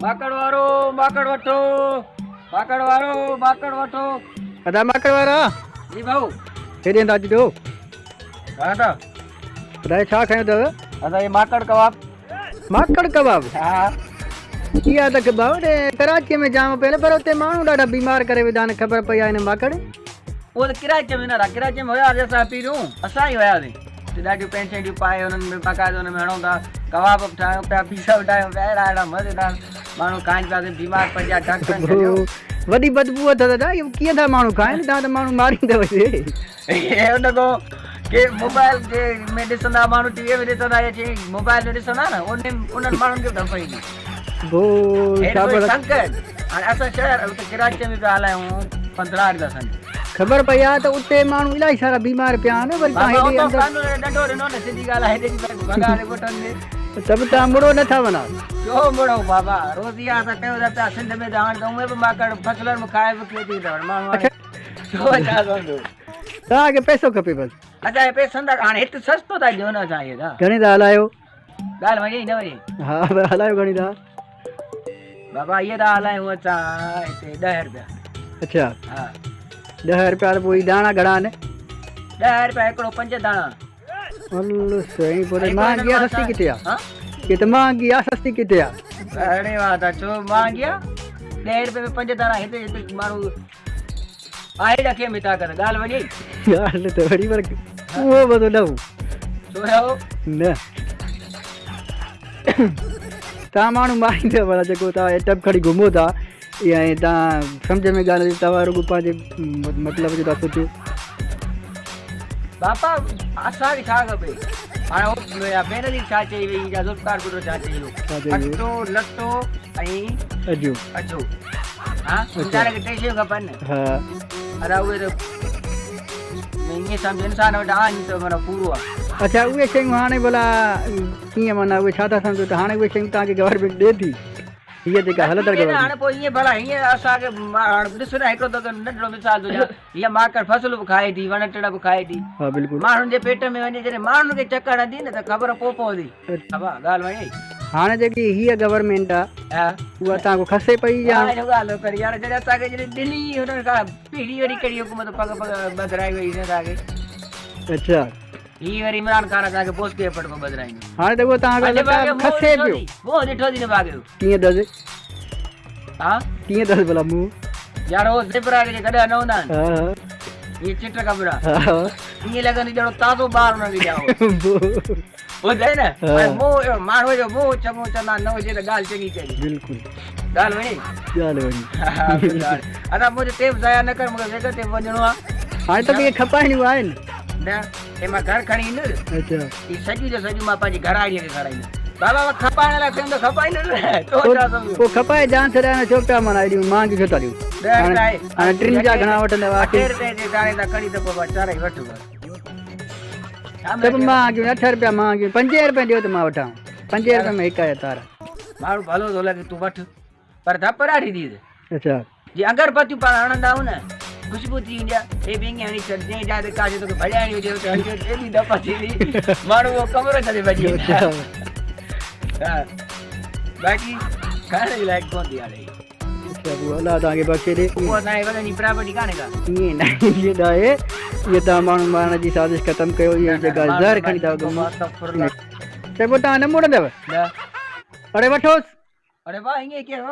ماڪڙ وارو ماڪڙ وٺو ماڪڙ وارو ماڪڙ وٺو. ادا ماڪڙ وارا. جي ڀائو. هيڏي هنڌ اچجو. ها ادا. ادا هي ڇا کنيو اٿو؟ ادا هي ماڪڙ ڪباب. ماڪڙ ڪباب؟ ها. اها ته ڀائو ڪراچيء ۾ جام پيل پر اتي ماڻهو ڏاڍا بيمار ڪري وڌا آهن خبر پئي آهي هن ماڪڙ. اهو ته ڪراچيء ۾ نه ادا ڪراچيء ۾ هياسين اسان پهريون اسان ئي هياسين. اتي ڏاڍيون پينٽ شرٽيون پائي انهن ۾ باقاعده ان ۾ هڻون ٿا ڪباب به ٺاهيون پيا پيزا به ٺاهيون پيا اهڙا اهڙا مزيدار ماڻهو کائن پيا سي بيمار پئجي ويا ڊاڪٽرن ڇڏيو. وڏي بدبوء اٿس ادا اهو ڪيئن ٿا ماڻهو کائن توهان ته ماڻهو ماريندؤ هي. هي ان کان ڪي موبائل جي ۾ ڏسندا ماڻهو ٽي وي ۾ ڏسندا يا چي موبائل ۾ ڏسندا نه ان انهن ماڻهن کي به ڌپ ايندي. ڀو شابس. هاڻي اسان شهر اتي ڪراچيء ۾ پيا هلايون 15 رپيا سنگ. خبر پئي آ ته اتي ماڻهو الاهي سارا بيمار پيا آهن وري توهان هيڏي اندر. قانون ڏنڊو ڏنو نه سڌي ڳالهه آهي هيڏي ڀڳا ڏي ڳوٺن ۾. ته به توهان مڙو نه ٿا وڃو. ڇو مڙو بابا روزي آ اسان ڪيون ٿا پيا سنڌ ۾ ته هاڻي ته اونئين به ماڪڙ فصلن ۾ کائي به کي ٿي ته ماڻهو هاڻي ڇو ڇا سمجهو. توهان کي پئسو کپي بس. اسان کي پئسن ٿا هاڻي هت سستو ٿا ڏيو نه اسان کي ته. گهڻي ٿا هلايو. ڳالهه وڃي نه وڃي. ها پر هلايو گهڻي ٿا. بابا اهي ٿا هلايون اسان هتي 10 رپيا. اڇا. ها. 10 رپيا ته پوء داڻا گهڻا آهن؟ 10 رپيا هڪڙو 5 داڻا. الله سائين پوء ته مهانگي آ سستي ڪٿي آ؟ هي ته مهانگي آ سستي ڪٿي آ؟ اڙي واهه ته ڇو مهانگي آ؟ 10 رپيا ۾ 5 داڻا هتي هتي ماڻهو آهي رکي ۾ طاقت ڳالهه وڃي. ڳالهه ته وڙي پر اهو مزو نه هو. ڇو نه هو؟ نه. توهان ماڻهو ماريندؤ ڀلا جيڪو توهان هي ٽب کڻي گهمو ٿا اها ۽ توهان سمجهه ۾ ڳالهه اچي توهان رڳو پنهنجي مطلب جو ٿا سوچو. باپا اسان کي ڇا کپي هاڻي هو بينظير ڇا چئي وئي يا ذوالفقار ڀٽو ڇا چئي ويو اٽو لٽو ۽ اجهو اجهو ها انسان کي ٽي شيون کپن نه ها ادا اهي ته ائين سمجهه انسان وٽ آهن ته معنيٰ پورو آهي. اڇا اهي شيون هاڻي ڀلا ڪيئن معنيٰ اهي ڇا ٿا سمجهو ته هاڻي اهي شيون توهان کي گورنمينٽ ڏي ٿي هيء جيڪا هلندڙ گورنمينٽ. هاڻي پوء ائين ڀلا هيئن اسان کي هاڻي ڏس نه هڪڙو ته ننڍڙو مثال ٿو ڏيان هيء ماڪڙ فصل به کائي ٿي وڻ ٽڻ به کائي ٿي ها بلڪل ماڻهن جي پيٽ ۾ وڃي جڏهن ماڻهن کي چڪ هڻندي نه ته خبر پوء پوندي. بابا ڳالهه وڻي. هاڻي جيڪي هيء گورنمينٽ آ اها توهان کان کسي پئي يا. ڳالهه ڳالهه ڪر يار جڏهن اسان کي جڏهن ڏني ئي هنن کان پهرين وري ڪهڙي حڪومت پڳ پڳ ٻڌرائي وئي هن اسان کي. اڇا. هي وري عمران خان اسان کي بوسڪي جو پٽڪو ٻڌرائيندو. هاڻي ته اهو توهان کان لٽا کسي پيو. منهن ڏٺو ٿي نه باغ جو. ڪيئن اٿس؟ ها؟ ڪيئن اٿس ڀلا منهن؟ يار هو زيبرا جيڪي گڏهه نه هوندا آهن. ها ها. اهي چٽ ڪٻرا. ها ها. ائين لڳندو ڄڻ تازو ٻار انهن کي ڄائو. ٻڌئي نه ۽ منهن ماڻهوء جو منهن چڱو چندا نه هجي ته ڳالهه چڱي ڪهڙي. بلڪل. ڳالهه وڻي؟ ڳالهه وڻي. ادا منهنجو ٽيم ضايع نه ڪر مون کي ويڳ تي وڃڻو آ. هاڻي ته اهي کپائڻيون آهن. نه هي مان گهر کڻي ايندس. اڇا. هي سڄيون جو سڄيون مان پنهنجي گهراڙيء کي کارائيندس. بابا مان کپائڻ لاء کنيو ته کپائيندس نه تو ڇا سمجهيو. پوء کپائي جان ڇڏائڻ ڇو پيا معنيٰ ايڏيون مهانگيون ڇو ٿا ڏيون. هاڻي ٽن جا گهڻا وٺندؤ آخر. 8 رپئي جي داڻي تان کڻي ته پوء مان چارئي وٺ بس. ته به مهانگيون 8 رپيا مهانگيون 5 رپئي ڏيو ته مان وٺان 5 رپئي ۾ هڪ آهي تار. ماڻهو ڀلو ٿو لڳي تون وٺ پر ڌپ ڏاڍي ٿي. اڇا. جي اگر بتيون پاڻ هڻندا آهيون نه خوشبو ٿي ويندي آهي هي به ائين هڻي ڇڏ جنهن جاء تي ڪا شيء توکي ڀڄائڻي هجي اتي هڻي ڇڏ ايڏي ڌپ ٿيندي ماڻهو اهو ڪمرو ڇڏي ڀڄي ويندا ها باقي کائڻ جي لائق ڪونه ٿي هاڻي. اڇا پوء الله توهان کي بخشي ڏي. پوء اسان کي وڏن جي پراپرٽي ڪانهي ڪا. ائين نه ائين نه آهي اهي توهان ماڻهو مارڻ جي سازش ختم ڪيو اهي جيڪا زهر کڻي ٿا گهمو ته پوء توهان نه مڙندؤ. نه. اڙي وٺوس. اڙي واهه ائين ڪيئن.